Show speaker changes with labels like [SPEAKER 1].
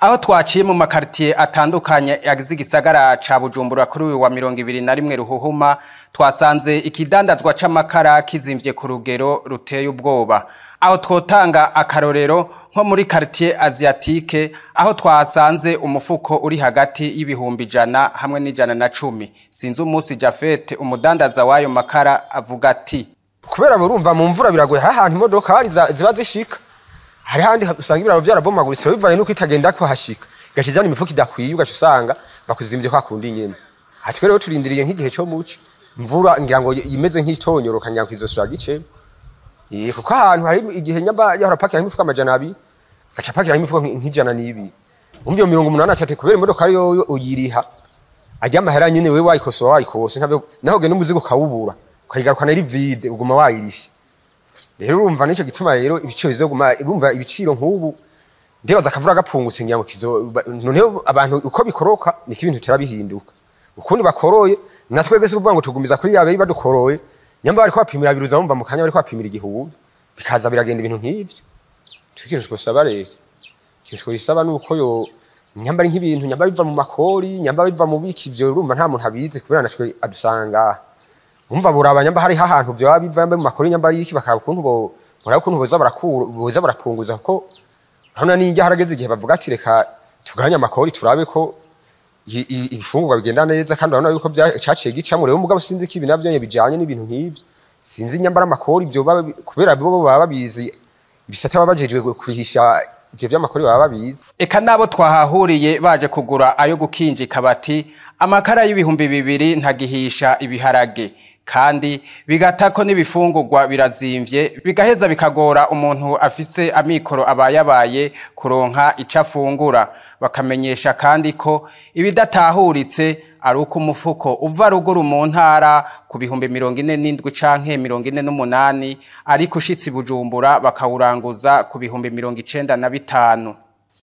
[SPEAKER 1] Aho twaciye mu makartier atandukanye yagize igisagara ca Bujumbura kuri uyu wa 21 Ruhuhuma, twasanze ikidandazwa c'amakara kizimvye ku rugero ruteye ubwoba. Aho twotanga akarorero nko muri quartier Asiatique, aho twasanze umufuko uri hagati y'100,000 hamwe n'110. Sinzi umunsi Jafete, umudandaza w'ayo makara, avuga ati:
[SPEAKER 2] Kubera burumva mu mvura biragoye hahantu imodoka ziba zishika, hari handi usanga ibiraro byarabomaguritse bivanye nuko itagenda kuhashika, igaca izana imifuko idakwiye, ugaca usanga bakuzimvye kwa kundi nyene. Hatwe rero turindiriye nk'igihe cyo muci mvura ngira ngo imeze nk'itonyoroka, ngira ngo izosubira gice, kuko ahantu hari igihe nyamba yahora pakira imifuko 200, gaca pakira imifuko nk'102, umvyo 80 acate, kubera imodoka yo uyiriha ajya amahera nyene, wewe wayikosoba wayikose ntabyo, naho genda umuzigo ukawubura ukayigarukana ari vide, uguma wayirisha. Rero urumva nico gituma rero ibiciro bizoguma, urumva ibiciro nk'ubu ndibaza akavura gapfungutse ngira ngo kizo. Noneho abantu uko bikoroka niko ibintu bitera bihinduka ukundi bakoroye. Natwebwe si kuvuga ngo tugumiza kuri yabe badukoroye, nyamba bariko bapimira biruza, bumva mu kanya bariko bapimira 1000, bikaza biragenda ibintu nk'ivyo. Ikintu twosaba leta, ikintu twoyisaba nuko yo nyamba ari nk'ibintu nyamba biva mu makori, nyamba biva mu biki, ivyo urumva nta muntu abizi, kubera natwe adusanga umva buraba nyamba hari ahantu byo biva, nyamba mu makori, nyamba ari iki, bakaba ukuntu bo buraba ukuntu boza barakura, boza barapunguza, kuko urabona n'injya harageze igihe bavuga ati reka tugabanye amakori turabe ko ibifungurwa bigenda neza. Kandi urabona yuko cyaciye gicamo rero. Mugabo sinzi ko ibi navyo bijanye n'ibintu nk'ivyo, sinzi nyambara amakori ibyo kubera bo baba babizi, ibisata baba bajejwe kurihisha ivyo vy'amakori baba babizi.
[SPEAKER 1] Eka nabo twahahuriye baje kugura ayo gukinjika bati amakara y'2000 ntagihisha ibiharage, kandi bigatako n'ibifungurwa birazimvye, bigaheza bikagora umuntu afise amikoro abayabaye kuronka ico afungura. Bakamenyesha kandi ko ibidatahuritse ari uko umufuko uva ruguru mu ntara ku 47,000 canke 48, ariko ushitse i Bujumbura bakawuranguza ku 95,000.